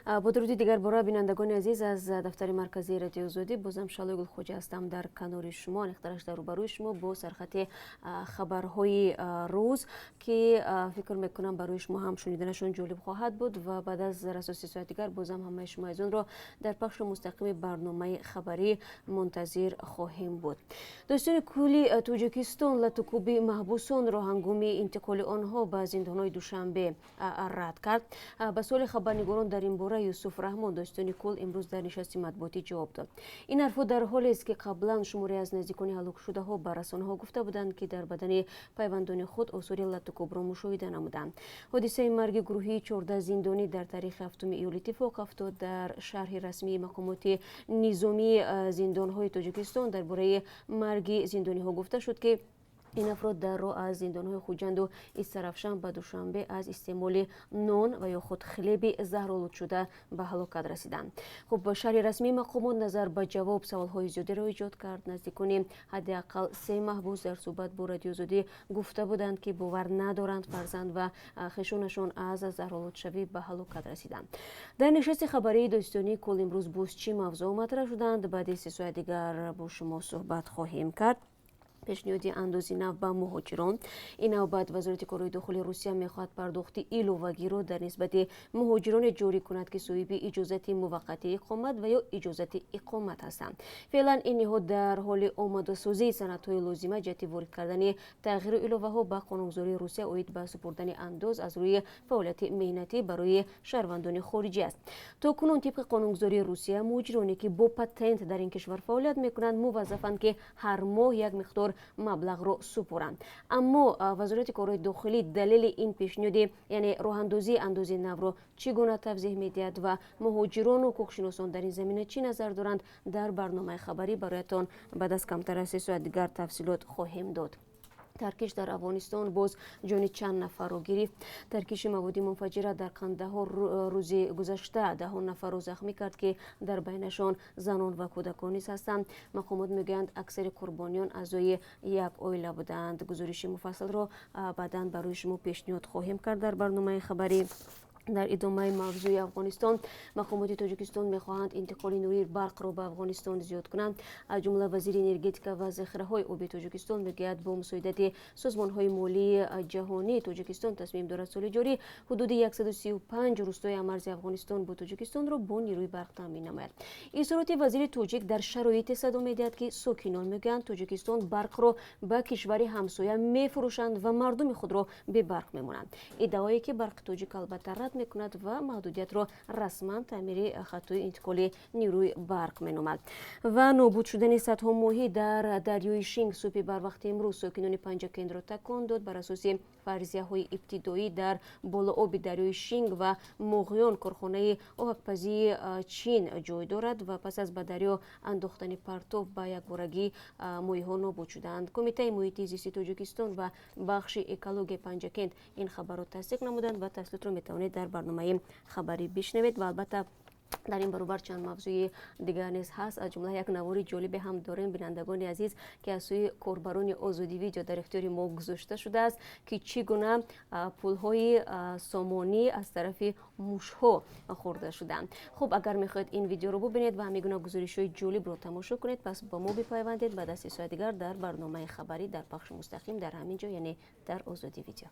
Бо дуруди дигар бора, бинандагони азиз, аз дафтари марказии Радиои Озодӣ бозам Шалои Гулхоҷа ҳастам дар канори шумо, аниқтараш дар рӯбарӯи шумо, бо сархати хабарҳои рӯз, ки фикр мекунам, барои шумо ҳам шуниданашон ҷолиб хоҳад буд. Ва баъд аз расо 3 соат дигар бозам ҳамаи шумо азизонро дар пахши мустақими барномаи хабарӣ мунтазир хоҳем буд. Додситони кулли Тоҷикистон латукӯби маҳбусонро ҳангоми интиқоли онҳо ба зиндонҳои Душанбе рад кард. Ба суоли хабарнигорон дар ин бора Юсуф Раҳмон, додситони кулл, имрӯз дар нишасти матбуотӣ ҷавоб дод. Ин ҳарфҳо дар ҳолест, ки қаблан шуморе аз наздикони ҳалокшудаҳо ба расонаҳо гуфта буданд, ки дар бадани пайвандони худ осори латукӯбро мушоҳида намуданд. Ҳодисаи марги гурӯҳии 14 зиндонӣ дар таърихи 7 июл иттифоқ афтод. Дар шарҳи расмии мақомоти низомии зиндонҳои Тоҷикистон дар бораи марги зиндониҳо гуфта шуд, ки ин афрод дар роҳ аз зиндонҳои Хуҷанду Истарафшан ба Душанбе аз истеъмоли нон ва ё худ хлеби заҳролудшуда ба ҳалокат расиданд. Хуб, шарҳи расмии мақомот назар ба ҷавоб саволҳои зиёдеро эҷод кард. Наздикони ҳадди ақал се маҳбус дар суҳбат бо Радиои Озодӣ гуфта буданд, ки бовар надоранд фарзанд ва хешонашон аз заҳролудшавӣ ба ҳалокат расиданд. Дар нишасти хабарии додситонии кулл имрӯз боз чӣ мавзӯъ матраҳ шуданд, баъди 3 соат дигар бо шумо суҳбат хоҳем кард. Пешниҳоди андози нав ба муҳоҷирон. Ин навбат Вазорати корҳои дохилии Русия мехоҳад пардохти иловагиро дар нисбати муҳоҷироне ҷорӣ кунад, ки соҳиби иҷозати муваққати иқомат ва ё иҷозати иқомат ҳастанд. Феълан ин ниҳод дар ҳоли омодасозии санадҳои лозима ҷиҳати ворид кардани тағйиру иловаҳо ба қонунгузории Русия оид ба супурдани андоз аз рӯи фаъолияти меҳнатӣ барои шаҳрвандони хориҷӣ аст. То кунун тибқи қонунгузории Русия, муҳоҷироне, ки бо патент дар ин кишвар фаъолият мекунанд, муваззафанд, ки ҳар моҳ як миқдор маблағро супоранд. Аммо Вазорати корҳои дохилӣ далели ин пешниҳоди, яъне роҳандозии андози навро, чӣ гуна тавзеҳ медиҳад ва муҳоҷирону ҳуқуқшиносон дар ин замина чӣ назар доранд, дар барномаи хабарӣ бароятон баъд аз камтар аз 3 соат дигар тафсилот хоҳем дод. Таркиш дар Афғонистон боз ҷони чанд нафарро гирифт. Таркиши маводи мунфаҷира дар Қандаҳор рӯзи гузашта даҳон нафарро захмӣ кард, ки дар байнашон занон ва кӯдакон низ ҳастанд. Мақомот мегӯянд, аксари қурбониён аъзои як оила буданд. Гузориши муфассалро баъдан барои шумо пешниҳод хоҳем кард дар барномаи хабарӣ. Дар идомаи мавзӯи Афғонистон, мақомоти Тоҷикистон мехоҳанд интиқоли нурӯи барқро ба Афғонистон зиёд кунанд. Аз ҷумла вазири энергетика ва захираҳои оби Тоҷикистон мегӯяд, бо мусоидати созмонҳои молии ҷаҳонӣ Тоҷикистон тасмим дорад соли ҷорӣ ҳудуди 135 рӯстои ҳаммарзи Афғонистон бо Тоҷикистонро бо нерӯи барқ таъмин намояд. Изҳороти вазири тоҷик дар шароите садо медиҳад, ки сокинон мегӯянд, Тоҷикистон барқро ба кишвари ҳамсоя мефурӯшанд ва мардуми худро бебарқ мемонанд, иддаое ки Барқи Тоҷик албатта рад мекунад ва маҳдудиятро расман таъмири хатҳои интиқоли нерӯи барқ меномад. Ва нобуд шудани садҳо моҳӣ дар дарёи Шинг субҳи барвақти имрӯз сокинони Панҷакентро такон дод. Бар асоси фарзияҳои ибтидоӣ, дар болооби дарёи Шинг ва Моғён корхонаи оҳакпазии Чин ҷой дорад ва пас аз ба дарё андохтани партов ба якборагӣ моҳиҳо нобуд шуданд. Кумитаи муҳити зисти Тоҷикистон ва бахши экологияи Панҷакент ин хабарро тасдиқ намуданд ва тафсилотро метавонед дар барномаи хабарӣ бишнавед. Ва албатта, дар ин баробар чанд мавзӯи дигар низ ҳаст. Аз ҷумла як навори ҷолибе ҳам дорем, бинандагони азиз, ки аз сӯи корбарони Озодӣ Видео дар ихтиёри мо гузошта шудааст, ки чӣ гуна пулҳои сомонӣ аз тарафи мушҳо хӯрда шуданд. Хуб, агар мехоҳед ин видеоро бубинед ва ҳамин гуна гузоришҳои ҷолибро тамошо кунед, пас ба мо бипайвандед баъд аз 3 соат дигар дар барномаи хабарӣ дар пахши мустақим дар ҳамин ҷо, яъне дар Озодӣ Видео.